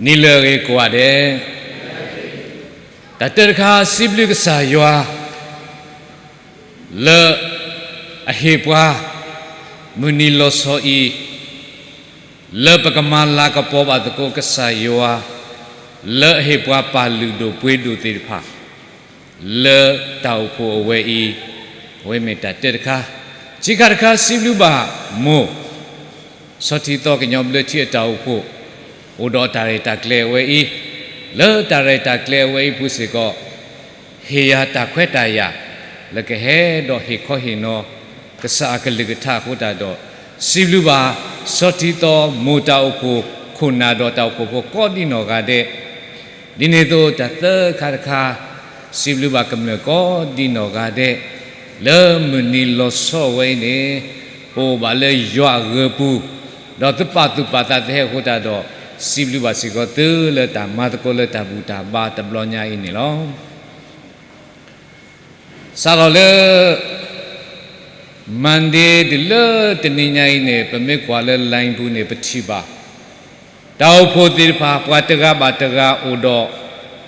နံၤလၢအဂ့ၤကိးဂၤဒဲး, တၢ်တၢတခါ စံးဘျုးကစၢ်ယွၤ လၢအဟ့ၣ်ပှၤ မုၢ်နံၤလီၤဆီအံၤ လၢပကမၤလၤကပီၤဘၣ်သကိးကစၢ်ယွၤ လၢအဟ့ၣ်ပှၤပၢ်လုၢ်ဒိၣ်ပှ့ၤဒိၣ်သ့ၣ်တဖၣ် လၢတၢ်အိၣ်ဖှိၣ်အဝဲအံၤ, အဝဲမ့ၢ်တၢ်တၢတခါ, ခံခါတခါ စံးဘျုးဘၣ်မိၢ် စီၤထံသီကညီဘျၢထံအတၢ်အိၣ်ဖှိၣ်, အိၣ်ဒီးတၢ်ရဲၣ်တၢ်ကျဲၤအဝဲအံၤ, လၢတၢ်ရဲၣ်တၢ်ကျဲၤအဝဲအံၤပူၤစ့ၢ်ကီး, ဟ့ၣ်ယၤတၢ်ခွဲးတၢ်ယာ် လၢကဟဲဒီးဟ့ၣ်ခီဟ့ၣ်နီၤ ကစၢ်အကလုၢ်ကထါအဃိသတးဒီး, စံးဘျုးဘၣ် စီၤထံသီမိၢ်တၢ်အိၣ်ဖှိၣ်ခိၣ်နၢ်ဒီးတၢ်အိၣ်ဖှိၣ်ဖိကိးဒံနီၢ်ဂၤဒဲး, ဒ်န့ၣ်အသိးတၢ်သၢခါတခါ, စံးဘျုးဘၣ်ကမျၢၢ်ကိးဒံနီၢ်ဂၤဒဲး, လၢမုၢ်နံၤလီၤဆီအဝဲအံၤန့ၣ်, ပအိၣ်ဘၣ်လၢယွၤအဂၢၤပူၤ, ဒီးသုပာ်သူၣ်ပာ်သးသဟဲအဃိသတးဒီး, စံးဘျုးဘၣ်စ့ၢ်ကီးသုလၢတၢ်မၤသကိးလၢတၢ်ဘူၣ်တၢ်ဘါတဘျီညါအံၤန့ၣ်လီၤ. စးထီၣ်လၢ Monday တုၤလၢတနံၤညါအံၤန့ၣ် ပမ့ၢ်ကွၢ်လၢ line ပူၤန့ၣ် ပထံၣ်ဘၣ် တၢ်အိၣ်ဖှိၣ်သ့ၣ်တဖၣ် ပှၤတဂၤဘၣ်တဂၤအိၣ်ဒီး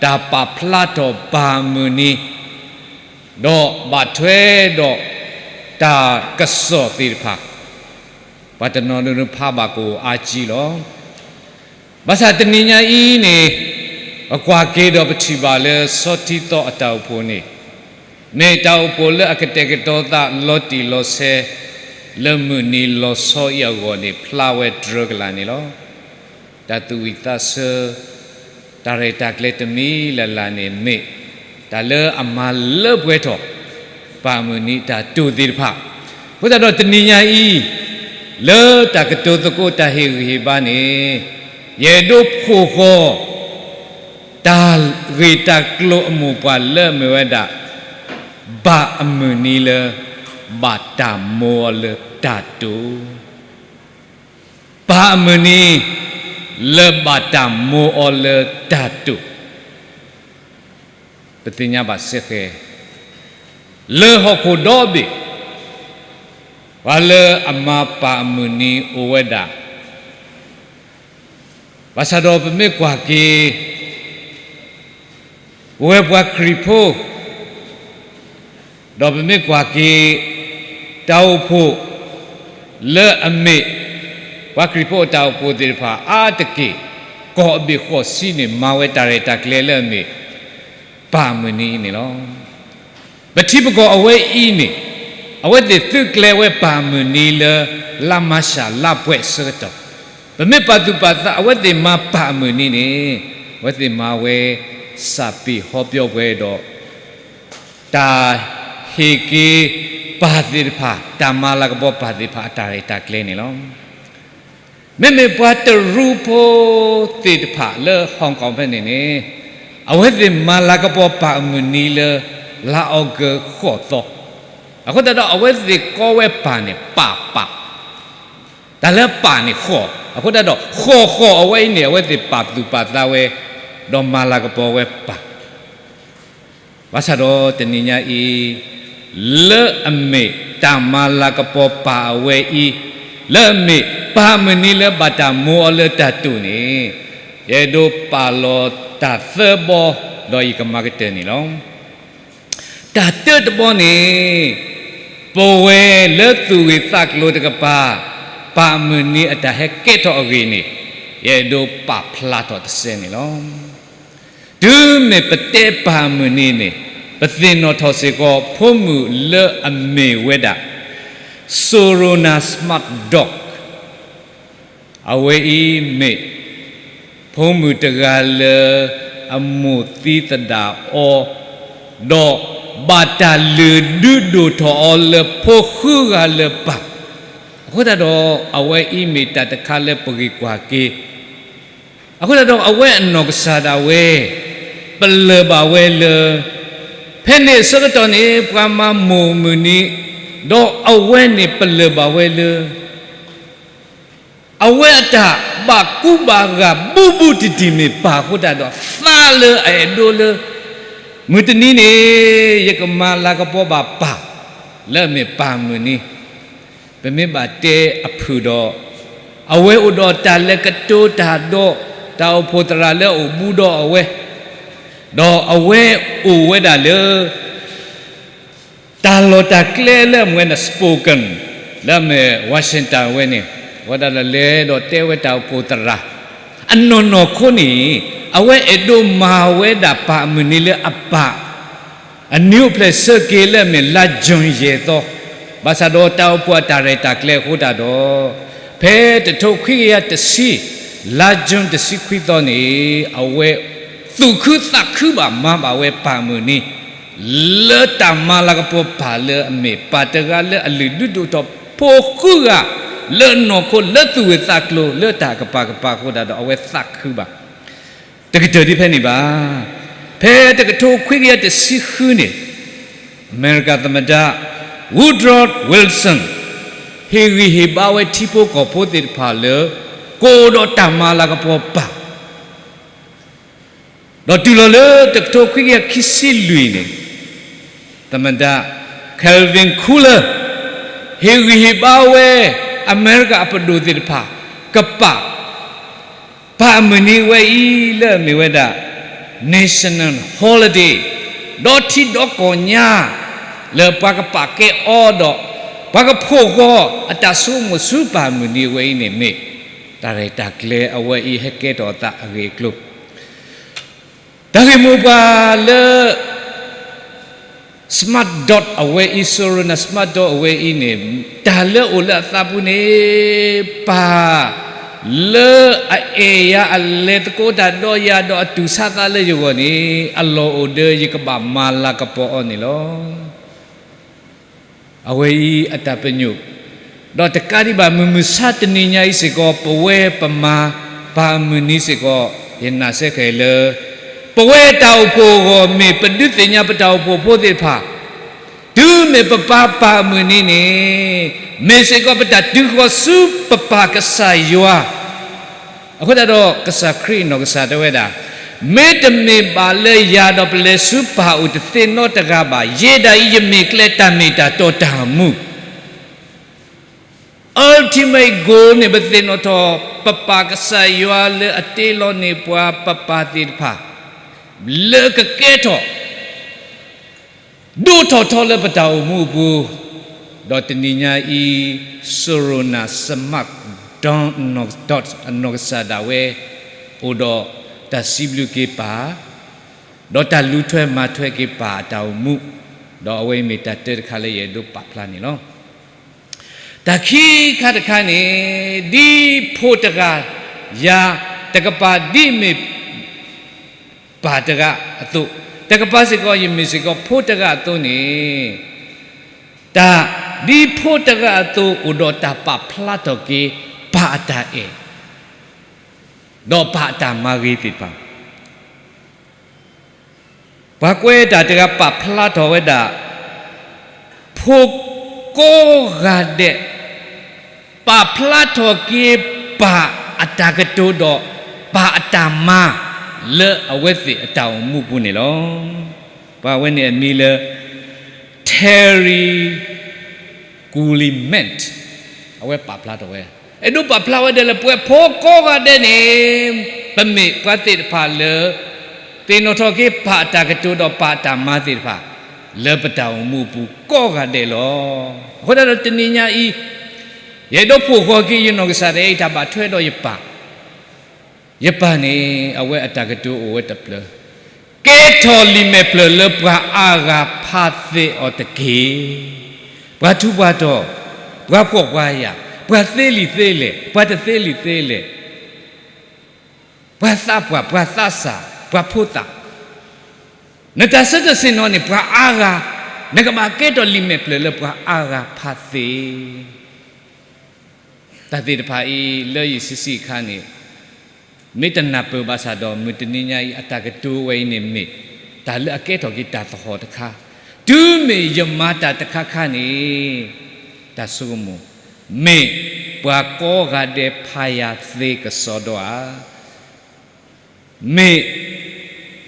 တၢ်ပာ်ဖျါထီၣ်ပၢ်အမုၢ်နံၤ, ဒီးဘၣ်ထွဲဒီး တၢ်ကစီၣ်သ့ၣ်တဖၣ်, ပှၤတနီၤနီၤဖးဘၣ်ကအိၣ်အါကံလီၤ. ဘၣ်ဆၣ်တနံၤညါအံၤန့ၣ်, ပကွၢ်က့ၤဒီးပထံၣ်ဘၣ်လၢစီၤထံသီအတၢ်အိၣ်ဖှိၣ်န့ၣ်, မ့ၢ်တၢ်အိၣ်ဖှိၣ်လၢအကတဲာ်ကတီၤသးလီၤတံၢ်လီၤဆဲး, လၢမုၢ်နံၤလီၤဆီအံၤအဂီၢ်န့ၣ် ဖျါဝဲတြၢကလာ်န့ၣ်လီၤ. တၢ်သူၣ်ဝံၣ်သးဆၢ, တၢ်ရဲၣ်တၢ်ကျဲၤတမံၤလၢ်လၢ်န့ၣ် မ့ၢ်တၢ်လၢအမၤလၢပှဲၤထီၣ် ပၢ်မုၢ်နံၤတၢ်တိာ်သ့ၣ်တဖၣ်, အဃိသတးဒီးတနံၤညါအံၤ, လၢတၢ်ကတိၤသကိးတၢ်ဟ့ၣ်ဂံၢ်ဟ့ၣ်ဘါန့ၣ်, ယအဲၣ်ဒိးဖှိၣ်ဃီၤ တၢ်ဂ့ၢ်တၢ်ကျိၤအမိၢ်ပှၢ်လၢအမ့ၢ်ဝဲဒၣ်, ပၢ်အမုၢ်နံၤလၢ ဘၣ်တၢ်မိၢ်အီၤလၢတၢ်တိာ်, ပၢ်အမုၢ်နံၤ လၢဘၣ်တၢ်မိၢ်အီၤလၢတၢ်တိာ်, ပသ့ၣ်ညါဘၣ်စ့ၢ်ကီး, လၢဟီၣ်ခိၣ်ဒီဘ့ၣ်, ပှၤလၢအမၤပၢ်အမုၢ်နံၤအိၣ်ဝဲဒၣ် ဘၣ်ဆၣ်ဒီးပမ့ၢ်ကွၢ်က့ၤ ပဝဲပှၤခရံာ်ဖိ, ဒီးပမ့ၢ်ကွၢ်က့ၤ တၢ်အိၣ်ဖှိၣ် လၢအမ့ၢ် ပှၤခရံာ်ဖိအတၢ်အိၣ်ဖှိၣ်သ့ၣ်တဖၣ်အါတက့ၢ်, ကီၢ်အဘ့ၣ်ဃိးဆံန့ၣ် မၤဝဲတၢ်ရဲၣ်တၢ်ကျဲၤလၢအမ့ၢ် ပၢ်အမုၢ်နံၤအံၤန့ၣ်လီၤ. ပထံပကီၢ်အဝဲအံၤန့ၣ်, အဝဲသ့ၣ်သုးကျဲၤဝဲပၢ်အမုၢ်နံၤလၢ လါမၤၡးလါပှဲၤအဆၢကတီၢ်, ပမ့ၢ်ပာ်သူၣ်ပာ်သး အဝဲသ့ၣ်မၤပၢ်အမုၢ်နံၤန့ၣ်, အဝဲသ့ၣ်မၤဝဲ စးပ့ၤဟီပၠီပှဲၤဒီး တၢ်ဟ့ၣ်က့ၤပၢ်သ့ၣ်တဖၣ်, တၢ်မၤလၤကပီၤပၢ်သ့ၣ်တဖၣ်အတၢ်ရဲၣ်တၢ်ကျဲၤန့ၣ်လီၤ. မ့မ့ၢ်ပှၤတရူးဖိသ့ၣ်တဖၣ်လၢ Hong Kong ဖဲန့ၣ်န့ၣ်, အဝဲသ့ၣ်မၤလၤကပီၤပၢ်အမုၢ်နံၤလၢ လါအီကူးဃိးသီ, အဃိသတးဒီး အဝဲသ့ၣ်ကိးဝဲပၢ်န့ၣ် ပၢ်ပၢ်, တၢ်လၢပၢ်န့ၣ်ဃိး, အဃိသတးဒီး ဃိးဃိးအဝဲအံၤန့ၣ် အဝဲသ့ၣ်ပာ်သူၣ်ပာ်သးဝဲ, ဒီးမၤလၤကပီၤဝဲပၢ် ဘၣ်ဆၣ်ဒီးတနံၤညါအံၤ, လၢအမ့ၢ်တၢ်မၤလၤကပီၤပၢ်အဝဲအံၤ, လၢအမ့ၢ်ပၢ်မုၢ်နံၤလၢဘၣ်တၢ်မိၢ်အီၤလၢတၢ်တိာ်န့ၣ်, ယအဲၣ်ဒိးပာ်လီၤတၢ်သၢဘီ, ဒီးယကမၤကတၢၢ်န့ၣ်လီၤ. တၢ်တၢတဘီန့ၣ်, ပဝဲလၢသူၣ်ဂ့ၢ်သးကျိၤတကပၤ, ပၢ်မုၢ်နံၤအတၢ်ဟဲကဲထီၣ်အဂ့ၢ်န့ၣ်, ယအဲၣ်ဒိးပာ်ဖျါထီၣ်တစဲးန့ၣ်လီၤ. တုၤမ့ၢ်ပတဲပၢ်မုၢ်နံၤန့ၣ်, ပသ့ၣ်နီၣ်ထီၣ်စ့ၢ်ကီး ဖိမုၣ်လၢအမ့ၢ်ဝဲဒၣ် Corona Smart Dog, အဝဲအံၤမ့ၢ် ဖိမုၣ်တဂၤလၢ အမိၢ်သံသဒၣ်အီၤ, ဒီးဘၣ်တၢ်လုၢ်ဒုးဒိၣ်ထီၣ်အီၤလၢဖိဃုဂၤလၢပၢ်, အဃိသတးဒီး အဝဲအံၤမ့ၢ်တၢ်တခါလၢပဂ့ၤကွၢ်က့ၤ, အဃိသတးဒီးအဝဲအနီၢ်ကစၢ်ဒၣ်ဝဲ ပလၢၢ်ဘၣ်ဝဲလၢ ဖဲန့ၣ်အဆၢကတီၢ်န့ၣ် ပှၤမၤမိၢ်မုၢ်နံၤ, ဒီးအဝဲန့ၣ်ပလၢၢ်ဘၣ်ဝဲလၢ အဝဲအတၢ်ဘၣ်ကူဘၣ်ဂာ်ဘူးဘူးတံၢ်တံၢ်မ့ၢ်ပၢ်အဃိသတးဒီး သးလၢအအဲၣ်ဒိးလၢ မုၢ်တနံၤန့ၣ် ယကမၤလၤကပီၤဘၣ်ပၢ် လၢအမ့ၢ်ပၢ်မုၢ်နံၤ, ပမ့ၢ်ဘၣ်တဲအဖုၣ်ဒီး အဝဲအိၣ်ဒီးတၢ်လဲၤကတိၤတၢ်ဒီး တၢ်အိၣ်ဖှိၣ်သရၣ်လၢအအိၣ်ဘူးဒီးအဝဲ, ဒီးအဝဲအိၣ်ဝဲဒၣ်လၢ တၢ်လီၢ်တၢ်ကျဲလၢအမ့ၢ်ဝဲဒၣ် Spokane လၢအမ့ၢ် Washington ဝဲန့ၣ်, အဝဲဒၣ်လဲၤဒီးတဲဝဲတၢ်အိၣ်ဖှိၣ်သရၣ်, အနီၢ်နီၢ်ခိန့ၣ် အဝဲအဲၣ်ဒိးမၤဝဲဒၣ်ပၢ်အမုၢ်နံၤလၢအပၢ် အနံၣ်အိၣ်ဖျဲၣ်ဆၢက့ၤလၢအမ့ၢ်လါ June ယဲၢ်သီ, ဘၣ်ဆၣ်ဒီးတၢ်အိၣ်ဖှိၣ်အတၢ်ရဲၣ်တၢ်ကျဲၤအဃိသတးဒီး, ဖဲတထိခွံကယၤတဆံ, လါ June တဆံခွံသီန့ၣ်, အဝဲသူၣ်ခုသးခုဘၣ်မၤဘၣ်ဝဲပၢ်အမုၢ်နံၤ လၢတၢ်မၤလၤကပီၤပၢ်လၢအမ့ၢ် ပၢ်တဂၤလၢအလုၢ်ဒုးဒိၣ်ထီၣ်ဖိဃုဂၤ လၢနီၢ်ခိလၢသူၣ်ဂၢၢ်သးကျိၤလၢတၢ်ကပၤကပၤအဃိသတးဒီး အဝဲသးခုဘၣ်. တကတၢၢ်ဒ်ဖဲန့ၣ်ဘၣ်. ဖဲတကထိခွံကယၤတဆံဃုန့ၣ်, အမဲရကၤသမ္မတ Woodrow Wilson ဟ့ၣ်ဂံၢ်ဟ့ၣ်ဘါဝဲထံဖိကီၢ်ဖိသ့ၣ်တဖၣ်လၢ ကအိၣ်ဒီးတၢ်မၤလၤကပီၤပၢ် ဒီးတုၤလီၤလၢတကထိခွံကယၤခံဆံလွံၢ်န့ၣ်, သမ္မတ Calvin Coolidge ဟ့ၣ်ဂံၢ်ဟ့ၣ်ဘါဝဲ အမဲရကၤအပဒိၣ်သ့ၣ်တဖၣ် ကပာ် ပၢ်အမုၢ်နံၤဝဲအံၤလၢအမ့ၢ်ဝဲဒၣ် National Holiday ဒီထံဒီကီၢ်ညါ လၢပှၤကပာ်ကဲအီၤဒီး ပှၤကဖှိၣ်ဃီၤအတၢ်ဆိကမိၣ်ဆူပၢ်အမုၢ်နံၤဝဲအံၤန့ၣ်မ့ၢ် တၢ်ရဲၣ်တၢ်ကျဲၤအဝဲအံၤဟဲကဲထီၣ်အသးအဂ့ၢ်အကျိၤ တၢ်ဂ့ၢ်မိၢ်ပှၢ်လၢ Smart Dodd အဝဲအံၤ, Sharona Smart Dodd အဝဲအံၤန့ၣ်, တၢ်လၢအိၣ်လၢအသးပူၤန့ၣ်, ပၢ်လၢအအဲၣ်ယၤအလဲၤသကိးတၢ်ဒီးယၤဒီးအတူၢ်ဆါသးလၢယဂီၢ်န့ၣ်, အလီၢ်အိၣ်ဒီးယကဘၣ်မၤလၤကပီၤအီၤန့ၣ်လီၤ. အဝဲအံၤအတၢ်ပညိၣ်, ဒီးတကးဒံးဘၣ်မုၢ်မဆါတနံၤညါအံၤစ့ၢ်ကီး ပဝဲပမၤပၢ်အမုၢ်နံၤစ့ၢ်ကီး, ယနာ်စ့ၢ်ကီးလၢ ပဝဲတၢ်အိၣ်ဖှိၣ်အဂီၢ်မ့ၢ်ပဒုးသ့ၣ်ညါပတၢ်အိၣ်ဖှိၣ်ဖိသ့ၣ်တဖၣ်, တုၤမ့ၢ်ပပၢ်ပၢ်အမုၢ်နံၤန့ၣ်, မ့ၢ်စ့ၢ်ကီးပတၢ်တုၤဃီၤဆူပပၢ်ကစၢ်ယွၤ အဃိသတးဒီး ကစၢ်ခရံာ်အနီၢ်ကစၢ်တဲဝဲဒၣ်, မ့တမ့ၢ်ဘၣ်လၢယၤဒီးပလဲၤဆူပၢ်အအိၣ်တသ့နီတဂၤဘၣ်, ယဲဒၣ်အံၤယမ့ၢ်ကျဲတၢ်မ့ၢ်တၢ်တီတၢ်မူ, ultimate goal န့ၣ် ပသ့ၣ်နီၣ်ထီၣ် ပပၢ်ကစၢ်ယွၤလၢအတ့လီၤန့ၢ်ပှၤပပၢ်သ့ၣ်တဖၣ် လၢကကဲထီၣ် ဒိၣ်ထီၣ်ထီလၢပတၢ်အိၣ်မူအပူၤ, ဒီးတနံၤညါအံၤ Sharona Smart Dodd အနီၢ်ကစၢ်ဒၣ်ဝဲ အိၣ်ဒီးတၢ်စံးဘျုးက့ၤပၢ်, ဒီးတၢ်လူၤထွဲမၤထွဲက့ၤပၢ်အတၢ်အိၣ်မူ, ဒီးအဝဲအံၤမ့ၢ်တၢ်တၢတခါလၢယအဲၣ်ဒိးပာ်ဖျါန့ၣ်လီၤ. တၢ်ခံခါတခါန့ၣ်, ဒ်ဖိတဂၤ, ယၤတကပၤဒ်မ့ၢ် ပၢ်တဂၤအသိး, တကပၤစ့ၢ်ကီး ယမ့ၢ်စ့ၢ်ကီးဖိတဂၤအသိးန့ၣ်, တၢ်, ဒ်ဖိတဂၤအသိးအိၣ်ဒီးတၢ်ပာ်ဖျါထီၣ်က့ၤ ပၢ်အတၢ်အဲၣ်, ဒီးပၢ်အတၢ်မၤဂ့ၤသ့ၣ်တဖၣ် ပှၤကွဲးတၢ်တဂၤပာ်ဖျါထီၣ်ဝဲဒၣ်, ဖိကိးဂၤဒဲး, ပာ်ဖျါထီၣ်က့ၤပၢ်အတၢ်ကတိၤဒီး ပၢ်အတၢ်မၤ လၢအဝဲသ့ၣ်အတၢ်အိၣ်မူပူၤန့ၣ်လီၤ. ပှၤဝဲန့ၣ်အမံၤလၢ Terry Guillemette အဝဲပာ်ဖျါထီၣ်ဝဲ, အဲၣ်ဒိးပာ်ဖျါဝဲဒၣ်လၢပဝဲဖိကိးဂၤဒဲးန့ၣ်, ပမ့ၢ်ပှၤသ့ၣ်တဖၣ်လၢ သ့ၣ်နီၣ်ထီၣ်က့ၤပၢ်အတၢ်ကတိၤဒီးပၢ်အတၢ်မၤသ့ၣ်တဖၣ် လၢပတၢ်အိၣ်မူအပူၤကိးဂၤဒဲးလီၤ. အဃိသတးဒီးတနံၤညါအံၤ, ယအဲၣ်ဒိးဖှိၣ်ဃီၤက့ၤယနီၢ်ကစၢ်ဒၣ်အံၤတၢ်ဘၣ်ထွဲဒီးယပၢ် ယပၢ်န့ၣ် အဝဲအတၢ်ကတိၤအိၣ်ဝဲတဖျၢၣ်, ကဲထီၣ်လံာ်မဲာ်ဖျၢၣ်လၢပှၤအါဂၤဖးသ့အီၤတက့ၢ်. ပှၤထူးပှၤတီၤ, ပှၤဖှီၣ်ပှၤယာ်, ပှၤသ့လံာ်သ့လဲၢ်, ပှၤတသ့လံာ်သ့လဲၢ်, ပှၤသးပှၢ်, ပှၤသးစၢ်, ပှၤဖိသၣ်, နတၢ်ဆၢတၢ်ဆ့ၣ်နီၤန့ၣ် ပှၤအါဂၤ, နကဘၣ်ကဲထီၣ်လံာ်မဲာ်ဖျၢၣ်လၢပှၤအါဂၤဖးသ့ တၢ်သ့ၣ်တဖၣ်အံၤ လၢယဆံးဆံးအခါန့ၣ်, မ့ၢ်တနၢ်ပၢၢ်ဘၣ်ဆၣ်ဒီး မုၢ်တနံၤညါအံၤ အတၢ်ကတိၤဝဲအံၤန့ၣ်မ့ၢ် တၢ်လၢအကဲထီၣ်က့ၤတၢ်သဟီၣ်တခါ, တုၤမ့ၢ်ယမၤတၢ်တခါခါန့ၣ်, တၢ်ဆိကမိၣ်, မ့ၢ်ပှၤကိးဂၤဒဲးဖးယၤသ့ကစီဒီဧါ မ့ၢ်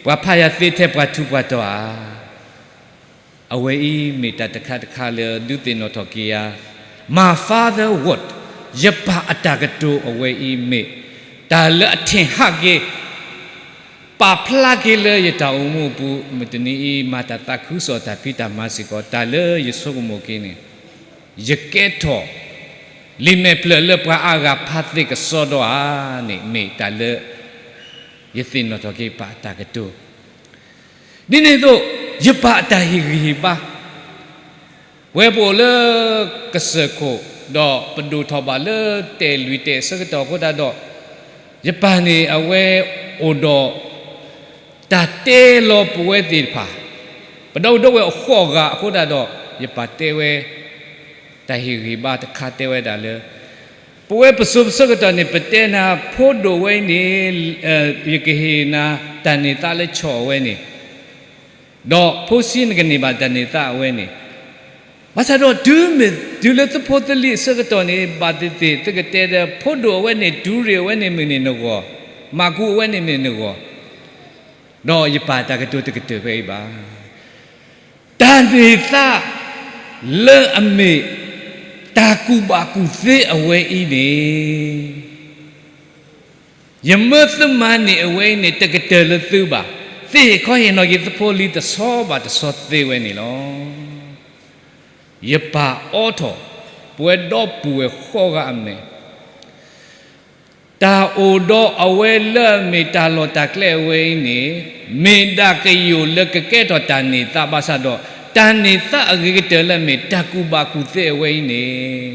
ပှၤဖးယၤသ့ထဲပှၤထူးပှၤတီၤဧါ. အဝဲအံၤမ့ၢ်တၢ်တခါတခါလၢဒုးသ့ၣ်နီၣ်ထီၣ်က့ၤယၤ, My father word, ယပၢ်အတၢ်ကတိၤအဝဲအံၤမ့ၢ် တၢ်လၢအထင်ဟပ်က့ၤ, ပာ်ဖျါက့ၤလၢယတၢ်အိၣ်မူအပူၤ, မုၢ်တနံၤအံၤ မၤတၢ်သးခုကစီၣ်တၢ်ဖံးတၢ်မၤစ့ၢ်ကီး, တၢ်လၢယဆိကမိၣ်က့ၤန့ၣ်, ယကဲထီၣ် လံာ်မဲာ်ဖျၢၣ်လၢပှၤအါဂၤဖးသ့ၣ်ကစီဒီဧါန့ၣ် မ့ၢ်တၢ်လၢ ယသ့ၣ်နီၣ်ထီၣ်က့ၤယပၢ်အတၢ်ကတိၤ ဒ်န့ၣ်အသိး ယပၢ်အတၢ်ဟ့ၣ်ဂံၢ်ဟ့ၣ်ဘါ, ပဝဲပအိၣ်လၢကစၢၢ်ခိၣ်, ဒီးပဒိၣ်ထီၣ်ဘၣ်လၢတဲာ်လွံၢ်တဲာ်အဆၢကတီၢ်အဃိသတးဒီး, ယပၢ်န့ၣ်အဝဲအိၣ်ဒီး တၢ်တဲလီၤပဝဲသ့ၣ်တဖၣ်, ပဒီပုၢ်ဝဲၢ်အဃိးဂၤအဃိသတးဒီး, ယပၢ်တဲဝဲ တၢ်ဟ့ၣ်ဂံၢ်ဟ့ၣ်ဘါတခါတဲဝဲဒၣ်လၢ, ပဝဲပစိၤပဆၢကတီၢ်န့ၣ် ပတဲနၤဖိဒိၣ်ဝဲအံၤန့ၣ်, ယကဟ့ၣ်နၤတၢ်န့ၢ်သါလၢဆီၣ်အဝဲန့ၣ်, ဒီးဖိဆံးနကန့ၢ်ဘၣ်တၢ်န့ၢ်သါအဝဲန့ၣ်, ဘၣ်ဆၣ်ဒီးတုၤမ့ၢ်တုၤလၢသုဖိသလံၤအဆၢကတီၢ်န့ၣ် ဘၣ်သ့ၣ်သ့ၣ်သုကတဲဒီး ဖိဒိၣ်အဝဲန့ၣ် တုၤရ့ၣ်အဝဲန့ၣ်မ့ၢ်န့ၢ်နဂီၢ်, မၤကူအဝဲန့ၣ်မ့ၢ်နဂီၢ်, ဒီးယပၢ်တၢ်ကတိၤတကတၢၢ်ဖဲအံၤဘၣ်. တၢ်န့ၢ်သါလၢအမ့ၢ်တၢ်ကူၣ်ဘၣ်ကူၣ်သ့အဝဲအံၤန့ၣ်, ယမၢသုမၤန့ၢ်အဝဲအံၤန့ၣ် တကတၢၢ်လၢသုဘၣ်. သုဟ့ၣ်ခီဟ့ၣ်နီၤက့ၤသုဖိလံၤတဆီဘၣ်တဆီသ့ဝဲန့ၣ်လီၤ. ယပၢ်အိးထီၣ် ပဝဲဒီပုၢ်ဝဲၢ်ဃိးဂၤအမဲာ် တၢ်အိၣ်ဒီးအဝဲလၢအမ့ၢ်တၢ်လီၢ်တၢ်ကျဲအဝဲအံၤန့ၣ်, မ့ၢ်ဒၣ်ကယိာ်လၢကကဲထီၣ်တၢ်န့ၢ်သါဘၣ်ဆၣ်ဒီး, တၢ်န့ၢ်သါအဂ့ၤကတၢၢ်လၢအမ့ၢ်တၢ်ကူၣ်ဘၣ်ကူၣ်သ့အဝဲအံၤန့ၣ်,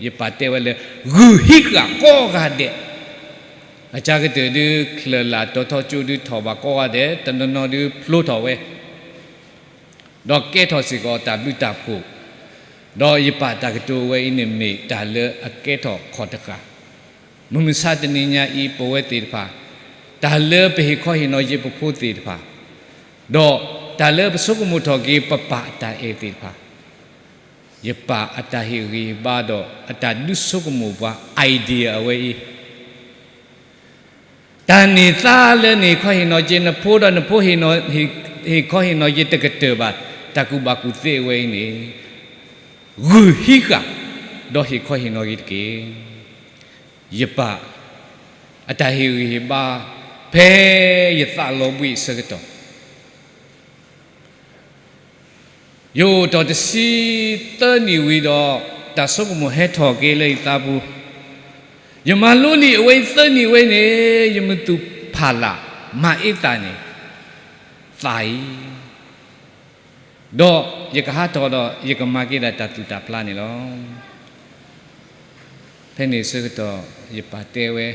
ယပၢ်တဲဝဲလၢ ဂုာ်ဟံးဃာ်ကိးဂၤဒဲး, အစှၤကတၢၢ်ဒုး ချၢၣ်လၢ်တီၤထီကၠိဒုးထီၣ်ဘၣ်ကိးဂၤဒဲး, တနီၤနီၤဒုးဖျိထီၣ်ဝဲ ဒီးကဲထီၣ်စ့ၢ်ကီးတၢ်ဘျုးတၢ်ဖှိၣ်, ဒီးယပၢ်တၢ်ကတိၤဝဲအံၤန့ၣ်မ့ၢ်တၢ်လၢအကဲထီၣ်ခီၣ်တဃာ်, မုၢ်မဆါတနံၤညါအံၤ ပဝဲသ့ၣ်တဖၣ်, တၢ်လၢပဟ့ၣ်ခီဟ့ၣ်နီၤက့ၤပဖိသ့ၣ်တဖၣ်, ဒီးတၢ်လၢပဆိကမိၣ်ထီၣ်က့ၤပပၢ်အတၢ်အဲၣ်သ့ၣ်တဖၣ်, ယပၢ်အတၢ်ဟ့ၣ်ဂံၢ်ဟ့ၣ်ဘါဒီးအတၢ်ဒုးဆိကမိၣ်ပှၤ idea အဝဲအံၤ တၢ်န့ၢ်သါလၢနဟ့ၣ်ခီဟ့ၣ်နီၤက့ၤနဖိဒီးနဖိ ဟ့ၣ်ခီဟ့ၣ်နီၤက့ၤတကတၢၢ်ဘၣ် တၢ်ကူၣ်ဘၣ်ကူၣ်သ့အဝဲအံၤန့ၣ်, ဂုာ်ဟံးဃာ် ဒီးဟ့ၣ်ခီဟ့ၣ်နီၤက့ၤတက့ၢ်. ယပၢ်အတၢ်ဟ့ၣ်ဂံၢ်ဟ့ၣ်ဘါ ဖဲယသးလီၤဘှံးအဆၢကတီၢ် ယအိၣ်တ့ၢ်တဆံသၢနံၣ်ဝံၤဒီး တၢ်ဆိကမိၣ်ဟဲထီၣ်က့ၤလၢယသးပူၤ, ယမၤလိလံာ်အဝဲအံၤသၢနံၣ်ဝဲန့ၣ် ယမုၢ်သူၣ်ဖးလၢ် မၤအ့ၣ်သးန့ၣ် သးအံၤ, ဒီးယကဟးထီၣ်ဒီး ယကမၤက့ၤဒၣ်တၢ်သူၣ်တၢ်ဖျါန့ၣ်လီၤ. ဖဲန့ၣ်အဆၢကတီၢ် ယပၢ်တဲဝဲ,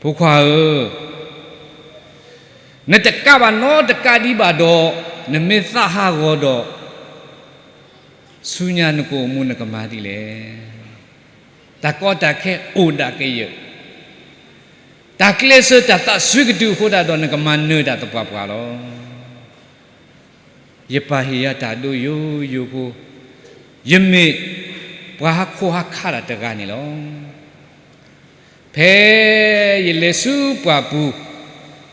ဖိခွါဧၢ, နတကးဘၣ်နီတကးဒံးဘၣ်ဒီး နမ့ၢ်သးဟးဂီၤဒီး ဆူညါနကအိၣ်မူနကမၤဒ်လဲၣ်. တၢ်ကီတၢ်ခဲအိၣ်ဒၣ်ကယၢၢ်, တၢ်ကျဲးစၢးတၢ်သးစွံကတုၤအဃိသတးဒီး နကမၤနၢၤတၢ်သပှၢ်ပှၢ်လီၤ. ယပၢ်ဟ့ၣ်ယၤတၢ်ဒိယိယိဖိ, ယမ့ၢ်ပှၤဟးခိၣ်ဟးခးတၢ်တဂၤန့ၣ်လီၤ. ဖဲယလဲၤဆူပှၢ်ပူၤ,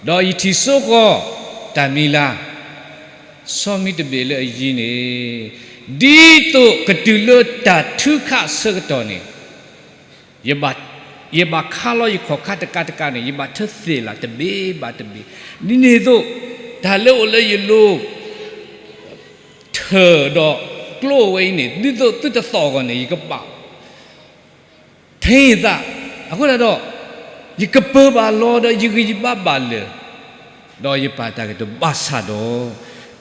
ဒီးယထံၣ်စိဃီၤတၢ်မံၤလၢ် ဆီမံၤတဘ့ၣ်လၢအယံၤန့ၣ်, ဒ်သိးကတုၤလၢတၢ်ထုကဖၣ်အဆၢကတီၢ်န့ၣ်, ယဘၣ်ခးလီၤယခီၣ်ခါတကးတကးန့ၣ် ယဘၣ်ထၢသ့ၣ်လၢ်တဘ့ၣ်ဘၣ်တဘ့ၣ်, ဒ်န့ၣ်အသိး တၢ်လၢအိၣ်လၢယလိၤ ထၢၣ်ဒီးကျိအဝဲအံၤန့ၣ် ဒ်သိးသုတသီၣ်အဂီၢ်န့ၣ် ယကဘၣ် ထံၣ်သး, အဃိသတးဒီး ယကပၢၤဘၣ်လီၤဒီး ယဂံၢ်ယဘါဘၣ်လၢာ်, ဒီးယပၢ်တၢ်ကတိၤဘၣ်ဆၣ်ဒီး,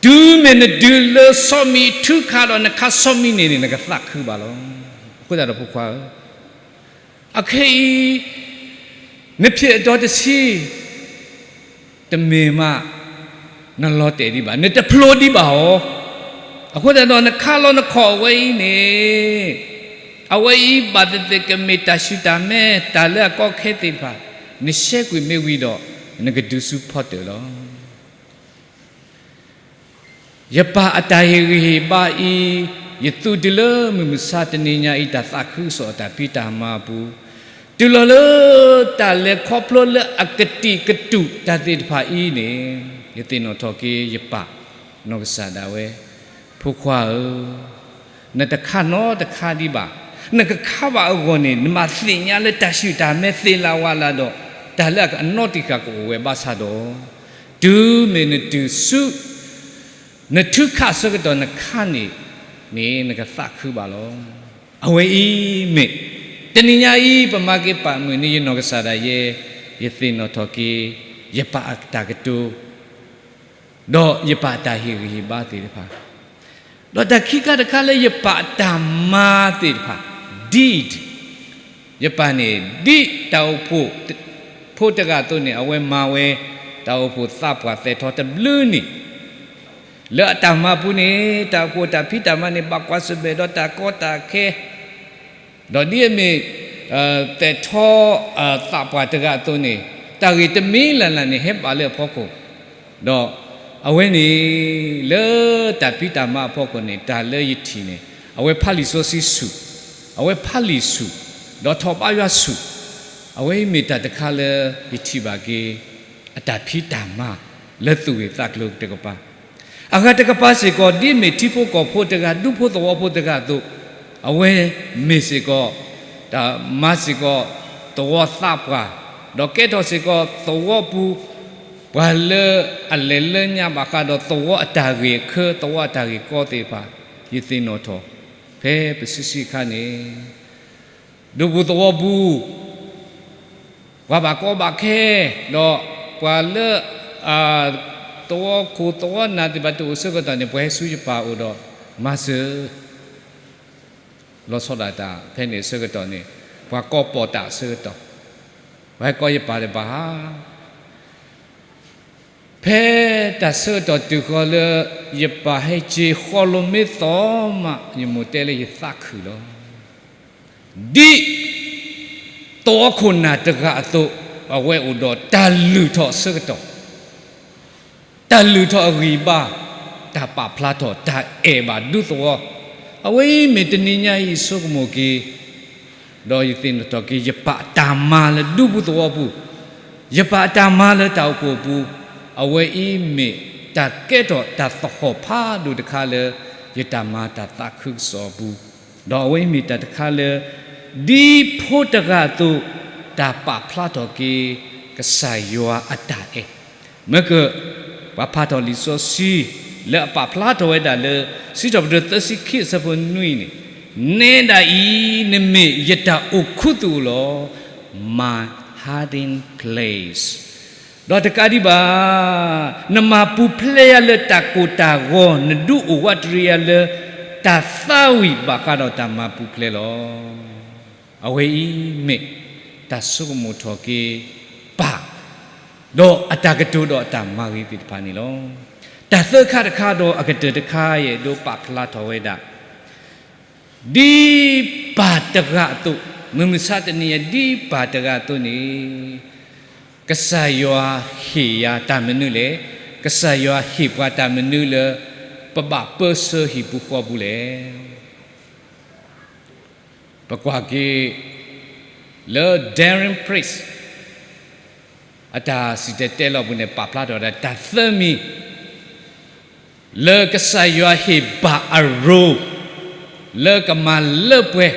တုၤမ့ၢ်နတုၤလၢဆီမံၤထုကဖၣ်ဒီး နခးဆီမံၤန့ၣ်န့ၣ် နကသးခုဘၣ်လီၤ. အဃိသတးဒီးဖိခွါဧၢ, အခဲအံၤ နဖံးအတီၤတဆံ တမ့ၢ်မး နလီၤတဲာ်ဒံးဘၣ်, နတဖျိဒံးဘၣ်အီၤ, အဃိသတးဒီး နခးလီၤနခီၣ်အဝဲအံၤန့ၣ်, အဝဲအံၤဘၣ်သ့ၣ်သ့ၣ်ကမ့ၢ်တၢ်ဆူၣ်တၢ်မဲ တၢ်လၢအကီခဲသ့ၣ်တဖၣ်, နရှဲကွံာ်မ့ၢ်ဝံၤဒီး နကဒုးဆူဖီတၢၣ်လီၤ. ယပၢ်အတၢ်ဟ့ၣ်ဂံၢ်ဟ့ၣ်ဘါအံၤ, ယသူၣ်တုၤလၢမုၢ်မဆါတနံၤညါအံၤ တၢ်သးခုကစီၣ်အတၢ်ဖံးတၢ်မၤအပူၤ, တုၤလီၤလၢတၢ်လဲၤခီဖျိလၢအကတံာ်ကတူာ်တၢ်သ့ၣ်တဖၣ်အံၤန့ၣ်, ယသ့ၣ်နီၣ်ထီၣ်က့ၤယပၢ်နီၢ်ကစၢ်ဒၣ်ဝဲ, ဖိခွါဧၢ, နတခးနီတခးဒံးဘၣ်, နကခးဘၣ်အဂီၢ်န့ၣ် နဘၣ်သ့ၣ်ညါလၢတၢ်ဆူၣ်တၢ်မဲသ့ၣ်လၢဝါလၢဒီး တၢ်လၢအနီၢ်တံာ်ဃာ်ကအိၣ်ဝဲဘၣ်ဆၣ်ဒီး, တုၤမ့ၢ်နတုၤဆူ နထုခးဆၢကတီၢ်နခါန့ၣ်, န့ၣ်နကသးခုဘၣ်လီၤ. အဝဲအံၤမ့ၢ် တနံၤညါအံၤ ပမၤက့ၤပာ်မုာ်န့ၢ်ယနီၢ်ကစၢ်ဒၣ်ယဲ, ယသ့ၣ်နီၣ်ထီၣ်က့ၤ ယပာ်အတၢ်ကတိၤ ဒီးယပာ်အတၢ်ဟ့ၣ်ဂံၢ်ဟ့ၣ်ဘါသ့ၣ်တဖၣ်, ဒီးတၢ်ခံခါတခါလၢယပာ်အတၢ်မၤသ့ၣ်တဖၣ်, deed, ယပာ်န့ၣ် ဒ်တၢ်အိၣ်ဖှိၣ် ဖိတဂၤအသိးန့ၣ် အဝဲမၤဝဲ တၢ်အိၣ်ဖှိၣ်သးပှၢ်သဲးထီၣ်တဘျုးနံၣ်, လၢအတၢ်မၤပူၤန့ၣ် တၢ်အိၣ်ဖှိၣ်တၢ်ဖံးတၢ်မၤန့ၣ် ဘၣ်ကွၢ်ဆၢၣ်မဲာ်ဒီးတၢ်ကီတၢ်ခဲ ဒီးဒ်အမ့ၢ် သဲးထီၣ် သးပှၢ်တဂၤအသိးန့ၣ် တၢ်ဂ့ၢ်တမံၤလၢ်လၢ်န့ၣ် ဟဲဘၣ်လၢအဖီခိၣ်, ဒီးအဝဲန့ၣ် လၢတၢ်ဖံးတၢ်မၤအဖီခိၣ်န့ၣ် တၢ်လၢယထံၣ်န့ၣ် အဝဲဖးလံာ်စီဆှံဆူၣ်, အဝဲဖးလံာ်ဆူၣ်, ဒီးထီၣ်ဘါယွၤဆူၣ်, အဝဲအံၤမ့ၢ်တၢ်တခါလၢယထံၣ်ဘၣ်က့ၤ အတၢ်ဖံးတၢ်မၤလၢသူၣ်ဂ့ၢ်သးကျိၤတကပၤ အဂၤတကပၤစ့ၢ်ကီး ဒ်မ့ၢ်ထံဖိကီၢ်ဖိတဂၤ ဒူဖိသဝီဖိတဂၤအသိး, အဝဲမ့ၢ်စ့ၢ်ကီး တၢ်မၤစ့ၢ်ကီး သဝီသးပှၢ်, ဒီးကဲထီၣ်စ့ၢ်ကီးသဝီပူၤ ပှၤလၢအလဲၤလၢညါဘၣ်ဃးဒီးသဝီအတၢ်ဂ့ၢ်အခၢ သဝီအတၢ်ဂ့ၢ်ကီသ့ၣ်တဖၣ်, ယသ့ၣ်နီၣ်ထီၣ် ဖဲပစုဆံအခါန့ၣ် ဒူပူၤသဝီပူၤ ပှၤဘၣ်ကီဘၣ်ခဲ, ဒီးပှၤလၢ သဝီခိၣ်သဝီနၢ်သ့ၣ်တဖၣ်တအိၣ်ဆၢကတီၢ်န့ၣ် ပှၤဟဲဆူယပၢ်အိၣ်ဒီးမၤစၢၤ, လီၤဆီဒၣ်တၢ်ဖဲန့ၣ်အဆၢကတီၢ်န့ၣ် ပှၤကီပိာ်တၢ်အဆၢကတီၢ်, ပှၤဟဲကီယပၢ်တဘၣ်ဧါ ဖဲတၢ်ဆၢကတီၢ်တုၤဃီၤလၢ ယပၢ်ဟဲက့ၤဃီလိၤမ့ၢ်သီမး ယမိၢ်တဲလၢယသးခုလီၤ. ဒ်သဝီခိၣ်နၢ်တဂၤအသိး, အဝဲအိၣ်ဒီးတၢ်လုၢ်ထီၣ်အဆၢကတီၢ်, တၢ်လုၢ်ထီၣ်အဂံၢ်ဘါ, တၢ်ပာ်ဖျါထီၣ်တၢ်အဲၣ်ဘၣ်ဒူသဝီ, အဝဲအံၤမ့ၢ်တနံၤညါအံၤဆိကမိၣ်က့ၤ ဒီးယသ့ၣ်နီၣ်ထီၣ်က့ၤ ယပၢ်အတၢ်မၤလၢဒူပူၤသဝီပူၤ, ယပၢ်အတၢ်မၤလၢတၢ်အိၣ်ဖှိၣ်အပူၤ, အဝဲအံၤမ့ၢ်တၢ်ကဲထီၣ်တၢ်သဟီၣ်ဖးဒိၣ်တခါလၢ ယတၢ်မၤတၢ်သးခုကစီၣ်အပူၤ, ဒီးအဝဲအံၤမ့ၢ်တၢ်တခါလၢ ဒ်ဖိတဂၤအသိး တၢ်ပာ်ဖျါထီၣ်က့ၤ ကစၢ်ယွၤအတၢ်အဲၣ် မ့ၢ်က ပှၤဖးထီၣ်လံာ်စီဆှံ လၢအပာ်ဖျါထီၣ်ဝဲဒၣ်လၢ စံးထီၣ်ပတြၢၤသၢဆံခံအဆၢဖိနွံန့ၣ်, နဲဒၣ်အံၤ နမ့ၢ်ယတၢ်အိၣ်ခူသူၣ်လီၤ, my hiding place, ဒီးတကးဒံးဘၣ်, နမၤပူၤဖျဲးယၤလၢတၢ်ကိၢ်တၢ်ဂီၤ, နဒုးအိၣ်ဝးတရံးယၤလၢ တၢ်သးဝံၣ်ဘၣ်ဃးဒီးတၢ်မၤပူၤဖျဲးလီၤ. အဝဲအံၤမ့ၢ် တၢ်ဆိကမိၣ်ထီၣ်က့ၤ ပၢ်, ဒီးအတၢ်ကတိၤဒီးအတၢ်မၤဂ့ၤသ့ၣ်တဖၣ်န့ၣ်လီၤ. တၢ်သၢခါတခါဒီးအကတၢၢ်တခါ ယအဲၣ်ဒိးပာ်ဖျါထီၣ်ဝဲဒၣ် ဒ်ပၢ်တဂၤအသိး, မုၢ်မဆါတနံၤအံၤ ဒ်ပၢ်တဂၤအသိးန့ၣ်, ကစၢ်ယွၤဟ့ၣ်ယၤတၢ်မနုၤလဲၣ်, ကစၢ်ယွၤဟ့ၣ်ပှၤတၢ်မနုၤလၢ ပဘၣ်ပၢဆှၢဟံၣ်ပူၤဃီပူၤလဲၣ်. ပကွၢ်က့ၤ လၢ Darren Priest အတၢ်စံၣ်တဲၤတဲလီၤပူၤန့ၣ် ပာ်ဖျါထီၣ်ဝဲဒၣ်တၢ်သၢမံၤ လၢကစၢ်ယွၤဟ့ၣ်ပၢ်အရိၣ် လၢကမၤလၢပှဲၤ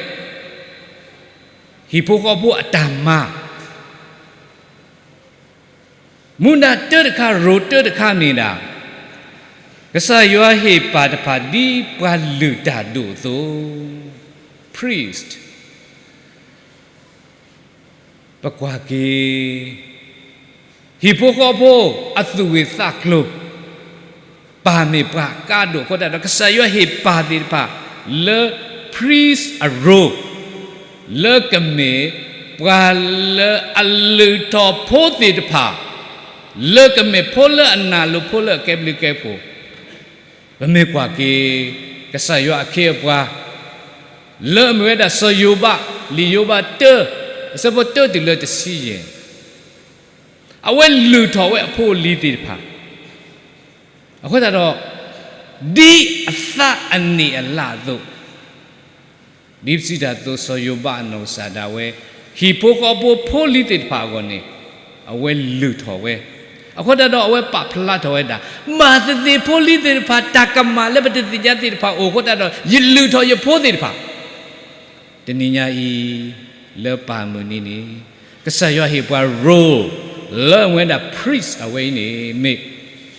ဟံၣ်ဖိဃီဖိအတၢ်မၤ မူဒါတၢတခါ ရိၣ်တၢတခါမ့ၢ်ဒၣ် ကစၢ်ယွၤဟ့ၣ်ပၢ်တဖၣ်ဒ်ပှၤလုၢ်တၢ်ဒိၣ်အသိး priest ပကွၢ်က့ၤ ဟံၣ်ဖိဃီဖိအသူၣ်ဂ့ၤသးကျိၤ ပၢ်မ့ၢ်ပှၤကါဒိၣ်အဃိသတးဒီး ကစၢ်ယွၤဟ့ၣ်ပၢ်သ့ၣ်တဖၣ်လၢ priest အရိၣ် လၢကမ့ၢ်ပှၤလၢအလုၢ်ထီၣ်ဖိသ့ၣ်တဖၣ် လၢကမ့ၢ်ဖိလၢအနၢ်လိၤ ဖိလၢအကဲဘျုးကဲဖှိၣ် ပမ့ၢ်ကွၢ်က့ၤ ကစၢ်ယွၤအခ့အပှၤ လၢအမ့ၢ်ဝဲဒၣ်စီၤယိၤဘး လံာ်ယိၤဘးတၢ အဆၢဖိတၢတုၤလၢတဆံယဲၢ် အဝဲလုၢ်ထီၣ်ဝဲအဖိအလံၤသ့ၣ်တဖၣ် အဃိသတးဒီး ဒ်အသးအနံၣ်အလါအသိး ဒ်ပစံးတၢ်အသိး စီၤယိၤဘးအနီၢ်ကစၢ်ဒၣ်ဝဲ ဟံၣ်ဖိဃီဖိဖိလံၤသ့ၣ်တဖၣ်အဂီၢ်န့ၣ် အဝဲလုၢ်ထီၣ်ဝဲ အဃိသတးဒီးအဝဲပာ်ဖျါထီၣ်ဝဲဒၣ် ဘၣ်သ့ၣ်သ့ၣ်ဖိလံၤသ့ၣ်တဖၣ် တၢ်ကမၣ်လၢပတသ့ၣ်ညါသ့ၣ်တဖၣ်အိၣ်အဃိသတးဒီး ယလုၢ်ထီၣ်ယဖိသ့ၣ်တဖၣ် တနံၤညါအံၤ လၢပၢ်မုၢ်နံၤန့ၣ် ကစၢ်ယွၤဟ့ၣ်ပှၤ role လၢအမ့ၢ်ဝဲဒၣ် priest အဝဲအံၤန့ၣ် မ့ၢ်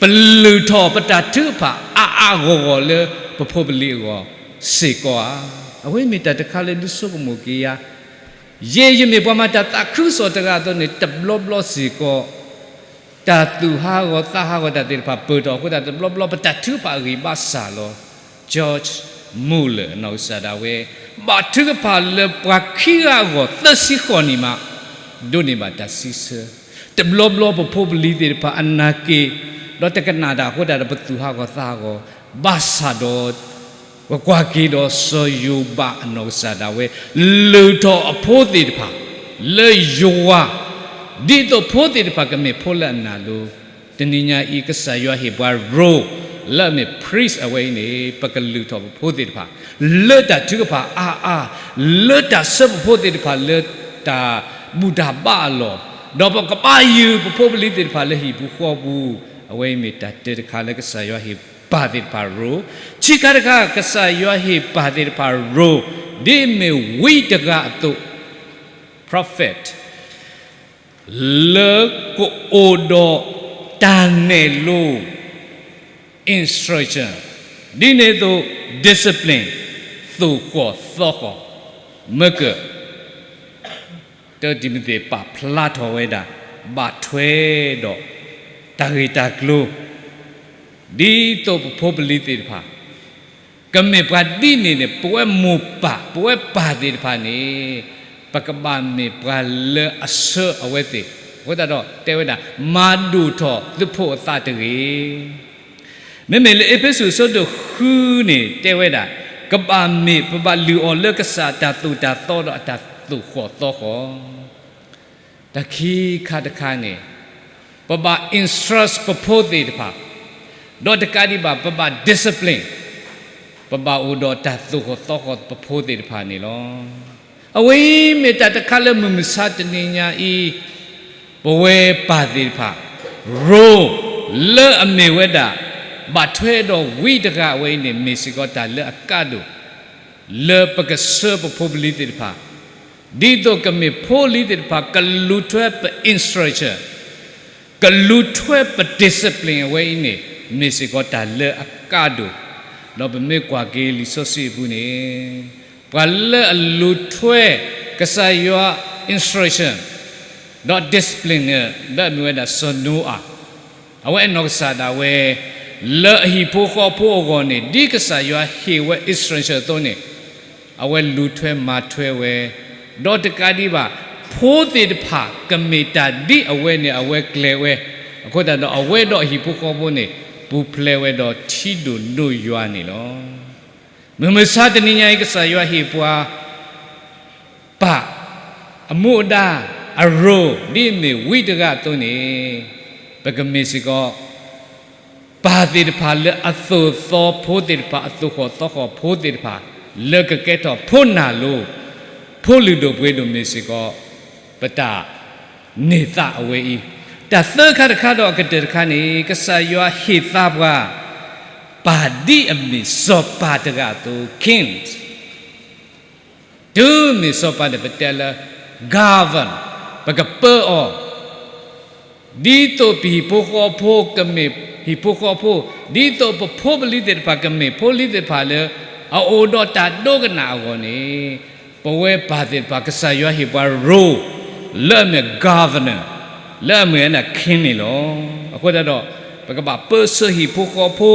ပလုၢ်ထီၣ်ပတၢ်ထုကဖၣ်အါအါဂီၢ်ဂီၢ်လၢ ပဖိပလံၤအဂီၢ်စ့ၢ်ကီးဧါ. အဝဲမ့ၢ်တၢ်တခါလၢဒုးဆိကမိၣ်က့ၤယၤ, ယဲယမ့ၢ်ပှၤမၤတၢ်သးခုကစီၣ်တဂၤအသိးန့ၣ် တဘျီဘျီစ့ၢ်ကီး တၢ်သူၣ်ဟးဂီၤသးဟးဂီၤတၢ်သ့ၣ်တဖၣ်ပၢၢ်ထီၣ်အဃိသတး တဘျီဘျီပတၢ်ထုကဖၣ်အဂံၢ်ဘါစၢ်လီၤ. George Muller အနီၢ်ကစၢ်ဒၣ်ဝဲ ဘၣ်ထုကဖၣ်လၢပှၤခံဂၤအဂီၢ်သၢဆံဃိးနံၣ်မး ဒိးန့ၢ်ဘၣ်တၢ်စံးဆၢ, တဘျီဘျီပဖိပလံၤသ့ၣ်တဖၣ်အနၢ်က့ၤ ဒီးတကနၣ်တၢ်အဃိသတးဒီး ပသူၣ်ဟးဂီၤသးဟးဂီၤ ဘၣ်ဆၣ်ဒီး ပကွၢ်က့ၤဒီးစီၤယိၤဘးအနီၢ်ကစၢ်ဒၣ်ဝဲ လုၢ်ထီၣ်အဖိသ့ၣ်တဖၣ် လၢယွၤ, ဒ်သိးဖိသ့ၣ်တဖၣ်ကမ့ၢ်ဖိလၢအနၢ်လိၤ, တနံၤညါအံၤ ကစၢ်ယွၤဟ့ၣ်ပှၤ role လၢအမ့ၢ် priest အဝဲအံၤန့ၣ် ပကလုၢ်ထီၣ်ပဖိသ့ၣ်တဖၣ် လၢတၢ်ထုကဖၣ်အါအါ, လၢတၢ်ဆၢပဖိသ့ၣ်တဖၣ်လၢတၢ်ဘူၣ်တၢ်ဘါအလီၢ်, ဒီးပကဘၣ်ယုၢ်ပဖိပလံၤသ့ၣ်တဖၣ်လၢဟံၣ်ပူၤဃီပူၤ, အဝဲအံၤမ့ၢ်တၢ်တၢတခါလၢကစၢ်ယွၤဟ့ၣ်ပၢ်သ့ၣ်တဖၣ် role, ခံခါတခါ ကစၢ်ယွၤဟ့ၣ်ပၢ်သ့ၣ်တဖၣ် role ဒ်အမ့ၢ်ဝံတဂၤအသိး prophet လၢကအိၣ်ဒီးတၢ်နဲၣ်လိ instruction, ဒ်န့ၣ်အသိး discipline, သိၣ်ဃီၣ်သီဃီၣ်, မ့ၢ်က တၢ်တံၤမသ့းပာ်ဖျါထီၣ်ဝဲဒၣ် ဘၣ်ထွဲဒီးတၢ်ဂ့ၢ်တၢ်ကျိၤ, ဒ်သိးပဖိပလံၤသ့ၣ်တဖၣ် ကမ့ၢ်ပှၤဒ်န့ၣ်န့ၣ် ပဝဲမိၢ်ပၢ် ပဝဲပၢ်သ့ၣ်တဖၣ်န့ၣ် ပကဘၣ်မ့ၢ်ပှၤလၢအဆှၢအဝဲသ့ၣ်, အဃိသတးဒီးတဲဝဲဒၣ် မၤဒိၣ်ထီၣ်သုဖိအသးတဂ့ၤ. မ့မ့ၢ်လၢအ့းဖ့းစူးအဆၢဒိၣ်ဃုန့ၣ် တဲဝဲဒၣ် ကဘၣ်မ့ၢ်ပဘၣ်လုၢ်အီၤလၢကစၢ်အတၢ်သိၣ်တၢ်သီဒီးအတၢ်သိၣ်ဃီၣ်သီဃီၣ် တၢ်ခံခါတခါန့ၣ် ပဘၣ် instruct ပဖိသ့ၣ်တဖၣ်, ဒီးတကးဒံးဘၣ် ပဘၣ် discipline, ပဘၣ်အိၣ်ဒီးတၢ်သိၣ်ဃီၣ်သီဃီၣ်ပဖိသ့ၣ်တဖၣ်န့ၣ်လီၤ. အဝဲအံၤမ့ၢ်တၢ်တခါလၢမုၢ်မဆါတနံၤညါအံၤ ပဝဲပၢ်သ့ၣ်တဖၣ် role လၢအမ့ၢ်ဝဲဒၣ် ဘၣ်ထွဲဒီးဝံတဂၤအဝဲအံၤန့ၣ် မ့ၢ်စ့ၢ်ကီးတၢ်လၢအကါဒိၣ် လၢပကဆှၢပဖိပလံၤသ့ၣ်တဖၣ်, ဒ်သိးကမ့ၢ်ဖိလံၤသ့ၣ်တဖၣ် ကလူၤထွဲပ instruction, ကလူၤထွဲပ discipline အဝဲအံၤန့ၣ် မ့ၢ်စ့ၢ်ကီးတၢ်လၢအကါဒိၣ်, ဒီးပမ့ၢ်ကွၢ်က့ၤလံာ်စီဆှံအပူၤန့ၣ် ပှၤလၢအလူၤထွဲ ကစၢ်ယွၤ instruction ဒီး discipline န့ၣ် လၢအမ့ၢ်ဝဲဒၣ်စီၤနိအၤ အဝဲအနီၢ်ကစၢ်ဒၣ်ဝဲ လၢအဟံၣ်ဖိဃီဖိအဂီၢ်န့ၣ် ဒ်ကစၢ်ယွၤဟ့ၣ်ဝဲ instruction အသိးန့ၣ် အဝဲလူၤထွဲမၤထွဲဝဲ, ဒီးတကးဒံးဘၣ် ဖိသ့ၣ်တဖၣ်ကမ့ၢ်တၢ်ဒ်အဝဲန့ၣ် အဝဲကျဲၤဝဲ, အဃိသတးဒီးအဝဲဒီးအဟံၣ်ဖိဃီဖိန့ၣ် ပူၤဖျဲးဝဲဒီးထံဒိၣ်ဒိၣ်ယွၤန့ၣ်လီၤ. မုၢ်မဆါတနံၤညါအံၤ ကစၢ်ယွၤဟ့ၣ်ပှၤ ပၢ် အမူအဒါ အ role ဒ်အမ့ၢ်ဝံတဂၤအသိးန့ၣ် ပကမ့ၢ်စ့ၢ်ကီး ပၢ်သ့ၣ်တဖၣ်လၢအသိၣ်သီဖိသ့ၣ်တဖၣ် အသိၣ်ဃီၣ်သီဃီၣ်ဖိသ့ၣ်တဖၣ် လၢကကဲထီၣ်ဖိနၢ်လိၤ ဖိလုၢ်ဒိၣ်ပှ့ၤဒိၣ်မ့ၢ်စ့ၢ်ကီး ပတၢ်န့ၢ်သါအဝဲအံၤ, တၢ်သၢခါတခါဒီးအကတၢၢ်တခါန့ၣ် ကစၢ်ယွၤဟ့ၣ်သါပှၤ ပၢ်ဒ်အမ့ၢ်စီၤပၤတဂၤအသိး king တုၤမ့ၢ်စီၤပၤန့ၣ် ပတဲလၢ govern ပကပၢအီၤ, ဒ်သိးပဟံၣ်ဖိဃီဖိကမ့ၢ်ဟံၣ်ဖိဃီဖိ, ဒ်သိးပဖိပလံၤသ့ၣ်တဖၣ်ကမ့ၢ်ဖိလံၤသ့ၣ်တဖၣ်လၢ အအိၣ်ဒီးတၢ်ဒိကနၣ်အဂီၢ်န့ၣ်, ပဝဲပၢ်သ့ၣ်တဖၣ် ကစၢ်ယွၤဟ့ၣ်ပှၤ role လၢအမ့ၢ် governor လၢအမ့ၢ်ဝဲဒၣ် king န့ၣ်လီၤ. အဃိသတးဒီး ပကဘၣ်ပၢဆှၢဟံၣ်ဖိဃီဖိ,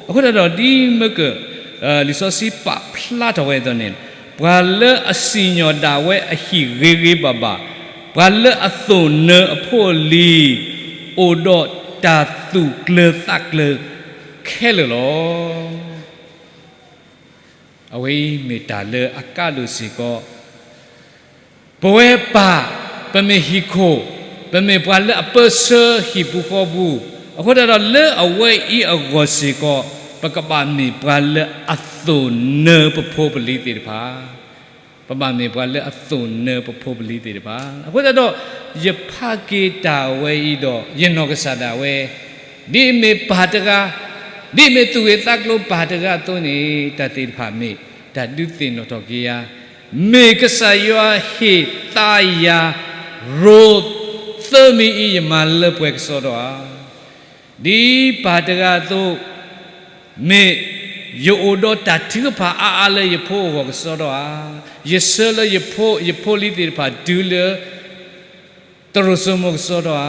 အဃိသတးဒီးဒ်မ့ၢ်က လံာ်စီဆှံပာ်ဖျါထီၣ်ဝဲအသိးန့ၣ်, ပှၤလၢအစံၣ်ညီၣ်ဒၣ်ဝဲအဟံၣ်ဂ့ၤဂ့ၤဘၣ်ဘၣ်, ပှၤလၢအသိၣ်နၢအဖိအလံၤ, အိၣ်ဒီးတၢ်သူၣ်ကျၢၤသးကျၢၤခဲလၢာ်လီၤ. အဝဲအံၤမ့ၢ်တၢ်လၢအကါဒိၣ်စ့ၢ်ကီး ပဝဲပၢ်, ပမ့ၢ်ဟံၣ်ခိၣ်, ပမ့ၢ်ပှၤလၢအပၢဆှၢဟံၣ်ပူၤဃီပူၤ, အဃိသတးဒီးလၢအဝဲအံၤအဂီၢ်စ့ၢ်ကီး ပကဘၣ်မ့ၢ်ပှၤလၢအသိၣ်နၢပဖိပလံၤသ့ၣ်တဖၣ်, ပဘၣ်မ့ၢ်ပှၤလၢအသိၣ်နၢပဖိပလံၤသ့ၣ်တဖၣ်. အဃိသတးဒီး ယဖးက့ၤတၢ်ဝဲအံၤဒီး ယနီၢ်ကစၢ်ဒၣ်ဝဲ ဒ်အမ့ၢ်ပၢ်တဂၤ, ဒ်အမ့ၢ်သူၣ်ဂ့ၤသးကျိၤပၢ်တဂၤအသိးန့ၣ် တၢ်သ့ၣ်တဖၣ်မ့ၢ်တၢ်ဒုးသ့ၣ်နီၣ်ထီၣ်က့ၤယၤ, မ့ၢ်ကစၢ်ယွၤဟ့ၣ်သါယၤ ရိသၢမံၤအံၤ ယမၤလၢပှဲၤကစီဒီဧါ. ဒ်ပၢ်တဂၤအသိး, မ့ၢ်ယအိၣ်ဒီးတၢ်ထုကဖၣ်အါအါလၢယဖိအဂီၢ်ကစီဒီဧါ. ယဆှၢလၢယဖိ, ယဖိလံၤသ့ၣ်တဖၣ်တုၤလၢ သရိာ်စိမိၤကစီဒီဧါ.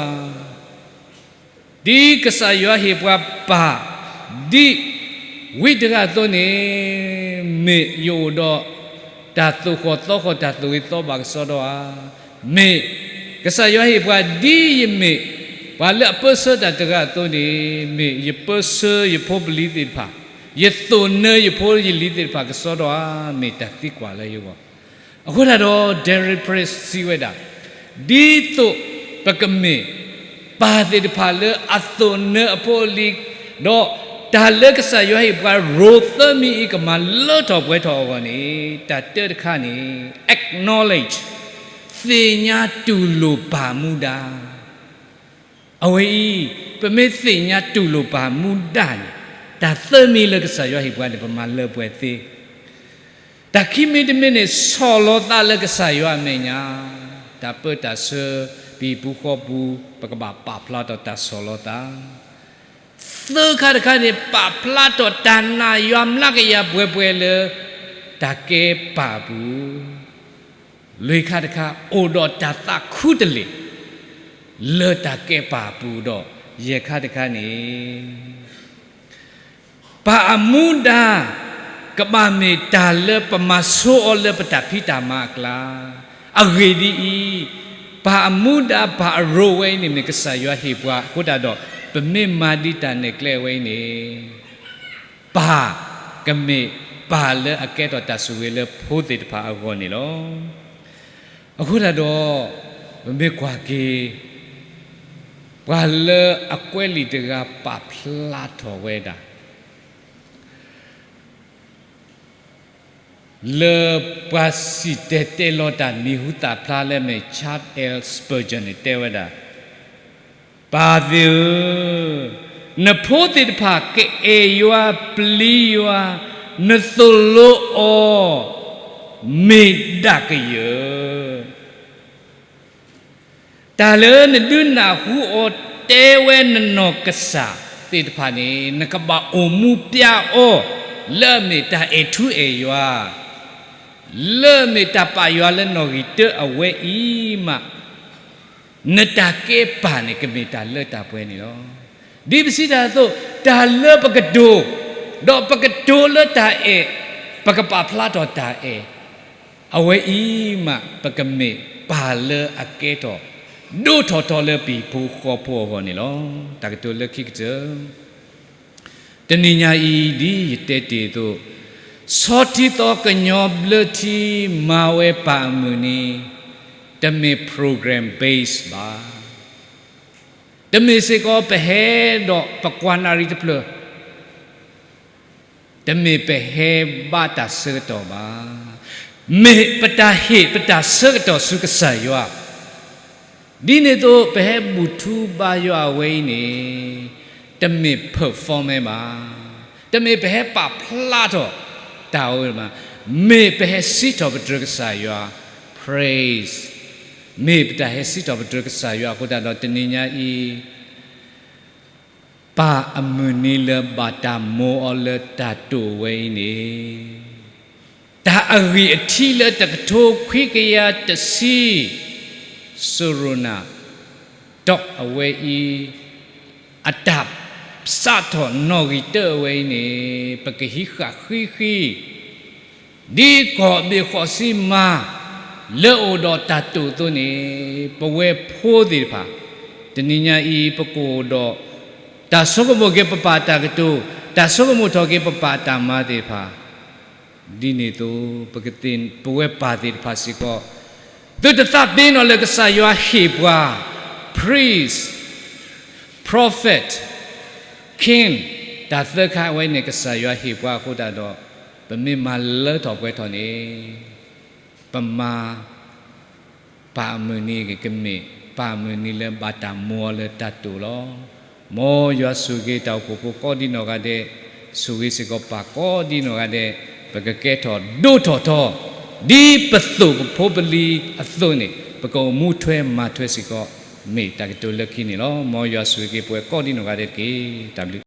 ဒ်ကစၢ်ယွၤဟ့ၣ်ပှၤပၢ်, ဒ်ဝံတဂၤအသိးန့ၣ်, မ့ၢ်ယအိၣ်ဒီးတၢ်သိၣ်ဃီၣ်သီဃီၣ် တၢ်သူၣ်ဂ့ၤသီဘၣ်ကစီဒီဧါ. မ့ၢ်ကစၢ်ယွၤဟ့ၣ်ပှၤဒ်ယမ့ၢ်ပှၤလၢအပၢဆှၢတၢ်တဂၤအသိးန့ၣ်, မ့ၢ်ယပၢဆှၢယဖိပလံၤသ့ၣ်တဖၣ်, ယသိၣ်နၢယဖိယလံၤသ့ၣ်တဖၣ်ကစီဒီဧါ, မ့ၢ်တၢ်သံကွၢ်လၢယဂီၢ်. အဃိသတးဒီး Darren Price စံးဝဲဒၣ်, ဒ်သိးပကမ့ၢ်ပၢ်သ့ၣ်တဖၣ်လၢအသိၣ်နၢအဖိအလံၤ, ဒီးတၢ်လၢကစၢ်ယွၤဟ့ၣ်ပှၤရိသၢမံၤအံၤ ကမၤလၢထီၣ်ပှဲၤထီၣ်အဂီၢ်န့ၣ်, တၢ်တၢတခါန့ၣ် acknowledge, သ့ၣ်ညါတူၢ်လိာ်ပၢ်မူဒါ အဝဲအံၤ, ပမ့ၢ်သ့ၣ်ညါတူၢ်လိာ်ပၢ်မူဒါန့ၣ်, တၢ်သၢမံၤလၢကစၢ်ယွၤဟ့ၣ်ပှၤန့ၣ် ပမၤလၢပှဲၤသ့. တၢ်ခံမံၤတမံၤန့ၣ် ဆီၣ်လီၤသးလၢကစၢ်ယွၤအမဲာ်ညါ, တၢ်ပၢတၢ်ဆှၢ ပဟံၣ်ပူၤဃီပူၤ ပကဘၣ်ပာ်ဖျါထီၣ်တၢ်ဆီၣ်လီၤသး. သၢခါတခါန့ၣ် ပာ်ဖျါထီၣ်တၢ်နာ်ယွၤမျးကယၤပှဲၤပှဲၤလၢ တၢ်ကဲပၢ်အပူၤ. လွံၢ်ခါတခါ အိၣ်ဒီးတၢ်သးခူတလ့ၢ် လၢတၢ်ကဲပၢ်အပူၤဒီး ယဲၢ်ခါတခါန့ၣ် ပၢ်အမူဒါ ကဘၣ်မ့ၢ်တၢ်လၢပမၤဆိအီၤလၢပတၢ်ဖံးတၢ်မၤအကျါ. အဂ့ၢ်ဒ်အံၤ, ပၢ်အမူဒါ ပၢ်အရိဝဲအံၤန့ၣ် မ့ၢ်ကစၢ်ယွၤဟ့ၣ်ပှၤအဃိသတးဒီး ပမ့ၢ်မၤဒ်တၢ်နဲၣ်ကျဲအဝဲအံၤန့ၣ် ပၢ်ကမ့ၢ်ပၢ်လၢအကဲထီၣ်တၢ်ဆိၣ်ဂ့ၤလၢဖိသ့ၣ်တဖၣ်အဂီၢ်န့ၣ်လီၤ. အဃိသတးဒီး ပမ့ၢ်ကွၢ်က့ၤ ပှၤလၢအကွဲးလံာ်တဂၤပာ်ဖျါထီၣ်ဝဲဒၣ် လၢပှၤစံၣ်တဲၤတဲလီၤတၢ်မံၤဟူသၣ်ဖျါလၢမ့ၢ် Charles L Spurgeon န့ၣ်တဲဝဲဒၣ်, ပၢ်သ့ၣ်ဧၢ, နဖိသ့ၣ်တဖၣ်ကအဲၣ်ယွၤပျံၤယွၤ, နသိၣ်လိအီၤ မ့ၢ်ဒၣ်ကယၢၢ် တၢ်လၢနဒုးနၢ်ဟူအီၤတဲဝဲနနီၢ်ကစၢ်သ့ၣ်တဖၣ်န့ၣ် နကဘၣ်အိၣ်မူပျါအီၤ လၢအမ့ၢ်တၢ်အဲၣ်ထူအဲၣ်ယွၤ, လၢအမ့ၢ်တၢ်ပာ်ယွၤလၢနီၣ်ဂံၢ်တၢအဝဲအံၤမး နတၢ်ကဲပၢ်န့ၣ် ကမ့ၢ်တၢ်လၢတၢ်ပှဲၤန့ၣ်လီၤ. ဒ်ပစံးတၢ်အသိး, တၢ်လၢပကတိၤ, ဒီးပကတိၤလၢတၢ်အဲၣ်, ပကပာ်ဖျါထီၣ်တၢ်အဲၣ်, အဝဲအံၤမး ပကမ့ၢ်ပၢ်လၢအကဲထီၣ် ဒိၣ်ထီၣ်ထီလၢပဟံၣ်ဖိဃီဖိအဂီၢ်န့ၣ်လီၤ. တၢ်ကတိၤလၢခံကတၢၢ် တနံၤညါအံၤ ဒ်ယတဲတ့ၢ်အသိး, ဆီထံသီကညီဘျၢထံ မၤဝဲပၢ်အမုၢ်နံၤ, တမ့ၢ် program base ဘၣ်. တမ့ၢ်စ့ၢ်ကီးပဟဲဒီးပကွၢ်နၣ်ရံၣ်တဖျၢၣ် တမ့ၢ်ပဟဲဘါတၢ်ဆၢကတီၢ်ဘၣ်. မ့ၢ်ပတၢ်ဟ့ၣ်ပတၢ်ဆၢကတီၢ်ဆူကစၢ်ယွၤ, ဒ်န့ၣ်အသိး ပဟဲဘူၣ်ထူဘါယွၤအဝဲအံၤန့ၣ် တမ့ၢ် performance ဘၣ်. တမ့ၢ်ပဟဲပာ်ဖျါထီၣ်တၢ်ဝဲဘၣ်. မ့ၢ်ပဟဲစံးထီၣ်ပတြၢၤကစၢ်ယွၤ, praise, မ့ၢ်ပတၢ်ဟဲစံးထီၣ်ပတြၢၤကစၢ်ယွၤအဃိသတးဒီး တနံၤညါအံၤ ပၢ်အမုၢ်နံၤလၢဘၣ်တၢ်မိၤအီၤလၢတၢ်တိာ်ဝဲအံၤန့ၣ်, တၢ်အဂံၢ်အထံးလၢတကထိခွံကယၤတဆံ စိရိနၤ ဒီးအဝဲအံၤ အတၢ်စးထီၣ်နီၣ်ဂံၢ်တၢအဝဲအံၤန့ၣ် ပကဟံးဃာ်ဃံဃံ ဒ်ကီၢ်ဘ့ၣ်ဃိးဆံမါ လၢအအိၣ်ဒီးတၢ်တိာ်အသိးန့ၣ်, ပဝဲဖိသ့ၣ်တဖၣ် တနံၤညါအံၤ ပကအိၣ်ဒီး တၢ်ဆိကမိၣ်က့ၤပပၢ်တၢ်ကတိၤ, တၢ်ဆိကမိၣ်ထီၣ်က့ၤပပၢ်တၢ်မၤသ့ၣ်တဖၣ်, ဒ်န့ၣ်အသိး ပဝဲပၢ်သ့ၣ်တဖၣ်စ့ၢ်ကီး သုတသးပ့ၤနီၣ်လၢကစၢ်ယွၤဟ့ၣ်ပှၤ priest, prophet, king, တၢ်သၢခါဝဲန့ၣ် ကစၢ်ယွၤဟ့ၣ်ပှၤအဃိသတးဒီး ပမ့ၢ်မၤလၢထီၣ်ပှဲၤထီၣ်န့ၣ် ပမၤ ပၢ်အမုၢ်နံၤကမ့ၢ် ပၢ်အမုၢ်နံၤလၢဘၣ်တၢ်မိၤအီၤလၢတၢ်တိာ်လီၤ. မ်ယွၤဆိၣ်ဂ့ၤတၢ်အိၣ်ဖှိၣ်ဖိကိးဒံနီၢ်ဂၤဒဲး, ဆိၣ်ဂ့ၤစ့ၢ်ကီးပၢ်ကိးဒံနီၢ်ဂၤဒဲး, ပကကဲထီၣ်ဒိၣ်ထီၣ်ထီ, ဒ်ပသိၣ်ပဖိပလံၤအသိးန့ၣ် ပကအိၣ်မူထွဲမၤထွဲစ့ၢ်ကီး မ့ၢ်တၢ်ကတိၤလၢခံန့ၣ်လီၤ. မ်ယွၤဆိၣ်ဂ့ၤက့ၤပှၤကိးဒံနီၢ်ဂၤဒဲးတက့ၢ်. တၢ်ဘျုး